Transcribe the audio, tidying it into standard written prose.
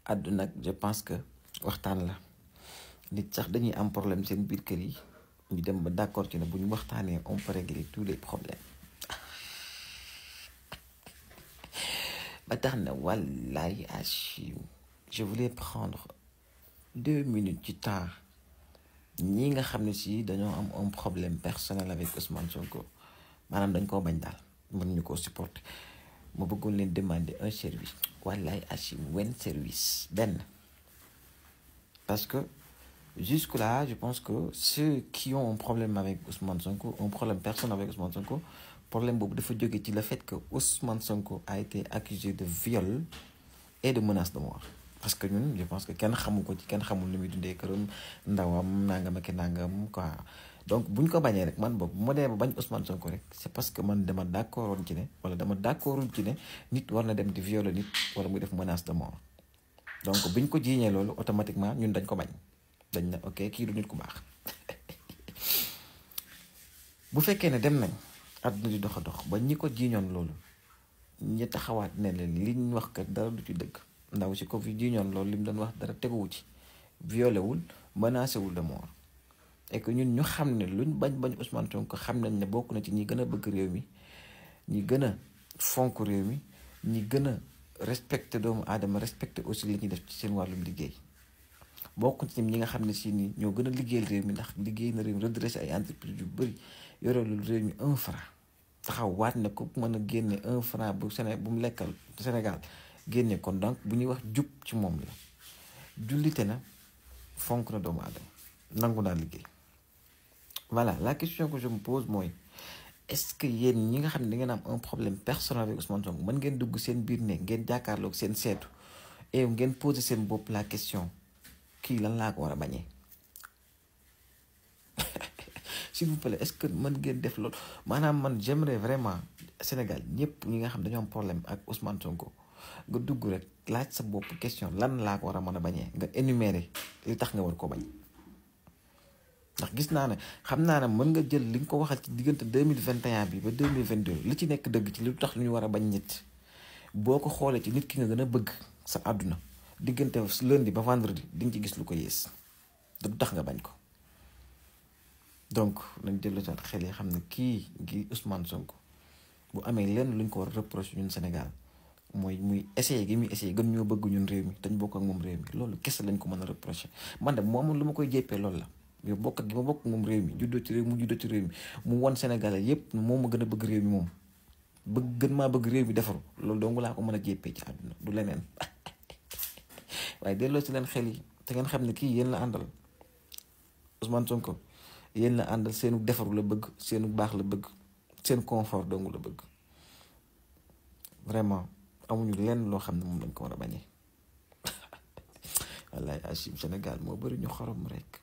àdduna je pense que waxtaan la nit sax dañuy am problème seen biir kër yi ñu dem ba d'accord ci ne bu ñu waxtaanee on peut régler tous les problèmes ba tax na wallahi Hachim je voulais prendre 2 minutes ci temps ñi nga xam ne si dañoo am un problème personnel avec Ousmane Sonko maanaam dañ koo bañ daal mën ñu koo supporter ma bëggoon leen demander un service wallahi Hachim wenn service benn parce que jusque là je pense que ceux qui ont un problème avec Ousmane Sonko un problème personnel avec Ousmane Sonko problème boobu dafa jóge ci le fait que Ousmane Sonko a été accusé de viol et de menace de mort parce que ñun je pense que kenn xamu ko ci kenn xamul lu muy dundee këram ndawam nangam ak nangam quoi donc buñ ko bañee rek man boobu bu ma demee ba bañ Ousmane Sonko rek c'est parce que man dama d'accordoon ci ne wala dama d'accordul ci ne nit war na dem di violer nit wala muy def menace de mort donc biñ ko jiiñee loolu automatiquement ñun dañ ko bañ dañ ne ok kii du nit ku baax bu fekkee ne dem nañ àdduna di dox a dox ba ñi ko jiiñoon loolu ñi taxawaat ne leen liñ wax kat dara du ci dëgg ndaw si ko fi jiiñoon loolu li mu doon wax dara teguwu ci violé wul menacé wul de mort et que ñun ñu xam ne luñ bañ Ousmane Sonko xam nañ ne bokk na ci ñi gën a bëgg réew mi ñi gën a fonk réew mi ñi gën a respecté doomu aadama respecté aussi li ñuy def ci seen wàllum liggéey bokk ci ñi nga xam ne si nii ñoo gën a liggéeyal réew mi ndax liggéey na réew mi redressé ay entreprise yu bëri yorelul réew mi 1 franc taxaw waat na ko mën a génne 1 franc bu mu lekkal Sénégal génne kon donc bu ñuy wax jub ci moom la jullite na fonk na doomu aadama nangu naa liggéey voilà la question que je me pose mooy est-ce que yéen ñi nga xam ne da ngeen am un problème personnel avec Ousmane Sonko mën ngeen dugg seen biir ne ngeen jàkkaarloog seen seetu et ngeen poser seen bopp la question kii lan laa ko war a bañee s'il vous plaît est-ce que mën ngeen def loolu maanaam man j'aimerais vraiment Sénégal ñëpp ñi nga xam dañoo am problème ak Ousmane Sonko nga dugg rek laaj sa bopp question lan laa ko war a mën a bañee nga énumérer li tax nga war ko bañ ndax gis naa ne xam naa ne mën nga jël li nga ko waxal ci diggante 2021 bi ba 2022 li ci nekk dëgg ci lu tax lu ñu war a bañ nit boo ko xoolee ci nit ki nga gën a bëgg sa àdduna diggante lundi ba vendredi di nga ci gis lu ko yées du tax nga bañ ko donc nañ jël sa xel yi xam ne kii ngi Ousmane Sonko bu amee lenn luñ ko war a reprocher ñun Sénégal mooy muy essayer gi muy essayer gën ñoo bëgg ñun réew mi dañ bokk ak moom réew mi loolu kese lañ ko mën a reprocher man de moom lu ma koy jéppee loolu la yow bokk ak gi ma bokk moom réew mi juddoo ci réew mu juddoo ci réew mi mu won Sénégalais yépp moom ma gën a bëgg réew mi moom gën maa bëgg réew mi defaru loolu dong laa ko mën a jéppee ci àdduna du leneen waaye delloo si leen xel yi te ngeen xam ne kii yéen la àndal Ousmane Sonko yéen la àndal seenu defaru la bëgg seenu baax la bëgg seen confort dong la bëgg vraiment amuñu lenn loo xam ne moom lañ ko war a bañee wallaay Hachim Sénégal moo bëri ñu xorom rek